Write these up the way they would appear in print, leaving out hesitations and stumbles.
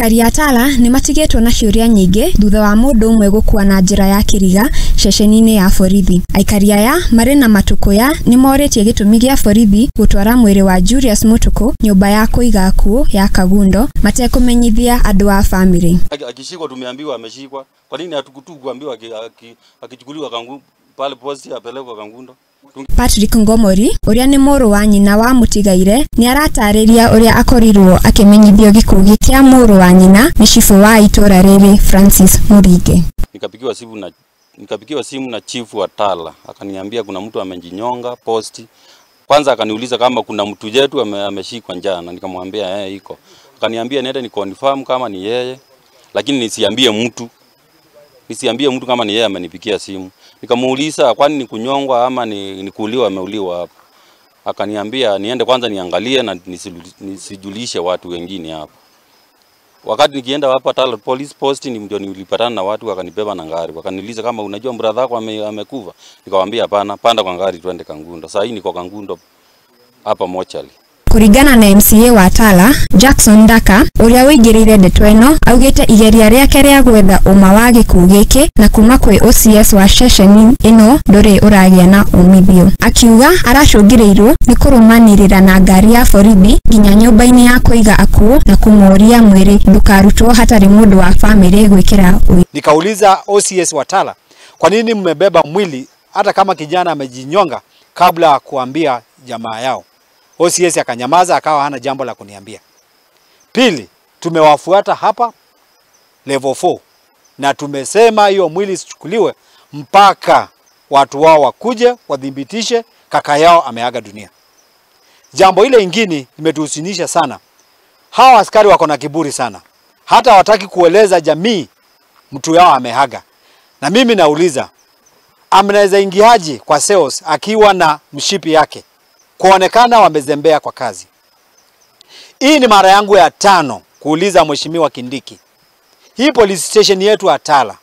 Aikari a Tala nĩ matigĩtwo na ciũria nyingĩ thutha wa mũndũ ũmwe gũkua na njĩra ya kĩriga ceceni-inĩ ya borithi. Aikari aya marĩ na matũkũya nĩ morĩtie gĩtũmi gĩa borithi gũtwara mwĩrĩ wa Julius Mutuku nyũmba ya kũiga akuũ ya Kangundo matekũmenyithia andũ a famĩlĩ. Akishikwa tumeambiwa ameshikwa. Kwa nini hatukuambiwa akichukuliwa Kangundo pale posti apelekwa Kangundo? Patrick Ngomori ũrĩa nĩ mũrũ wa nyina wa mũtigaire nĩ aratarĩria ũrĩa akorirwo akĩmenyithio gĩkuũ kĩa mũrũ wa nyina nĩ cibũ wa itũra rĩrĩ Francis Muringe. Nikapigiwa simu na chifu wa Tala, akaniambia kuna mtu amejinyonga posti. Kwanza akaniuliza kama kuna mtu yetu ameshikwa njana, nikamwambia eh, iko. Akaniambia niende ni confirm kama ni yeye, lakini nisiambie mtu. Nisiambie mtu kama ni yeye amenipigia simu. Nikamuuliza kwani ni kunyongwa ama ni kuuliwa, ameuliwa hapo. Akaniambia niende kwanza niangalie na nisijulishe watu wengine hapo. Wakati nikienda hapa Tala Police Post ndio nilipatana na watu wakanibeba na gari. Wakaniuliza kama unajua brother yako amekufa. Nikamwambia hapana, panda kwa gari twende Kangundo. Sasa hii niko Kangundo hapa mochali. Kuringana na MCA wa Tala Jackson Daka ũrĩa ũingĩrĩire ndeto ĩno augĩte igeria rĩake rĩa gwetha ũma wa gĩkuũ gĩkĩ na kuma kwĩ OCS wa ceceni ĩno ndũrĩ ũragĩa na umithio. Akiuga aracũngĩrĩirwo nĩ kũrũmanĩrĩra na ngari ya borithi nginya nyũmba-inĩ ya kũiga akuũ na kũmoria mwĩrĩ ndũkarutwo hatarĩ mũndũ wa famĩlĩ gwĩkĩra ũira. Nikauliza OCS wa Tala, kwa nini mmebeba mwili hata kama kijana amejinyonga kabla kuambia jamaa yao? OCS akanyamaza, akawa hana jambo la kuniambia. Pili, tumewafuata hapa level 4 na tumesema hiyo mwili isichukuliwe mpaka watu wao wakuje wadhibitishe kaka yao ameaga dunia. Jambo ile ingine limetuhusinisha sana. Hawa askari wako na kiburi sana. Hata wataki kueleza jamii mtu yao ameaga. Na mimi nauliza, amnaweza ingiaje kwa sales akiwa na mshipi yake? Kuonekana wamezembea kwa kazi. Hii ni mara yangu ya 5 kuuliza Mheshimiwa Kindiki. Hii police station yetu ya Tala,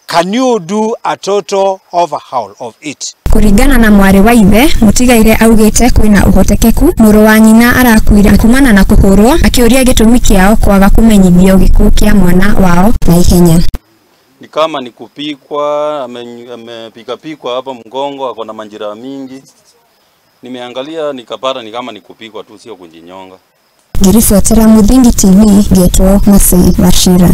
can you do a total overhaul of it? Kuringana na mwarĩ wa ithe mũtigaire augĩte kwĩna ũhotekeku mũrũ wa nyina arakuire kumana na kũhũrwo, akĩũria gĩtũmi kĩao kwaga kũmenyithio gĩkuũ kĩa mwana wao na ihenya. Ni kama ni kupikwa, amepikapikwa hapa mgongo, ako na majeraha mingi. Nimeangalia nikapata ni kama ni kupikwa tu, sio kujinyonga. Ngiribotera Muthingi TV, ngetwo Mercy Wachira.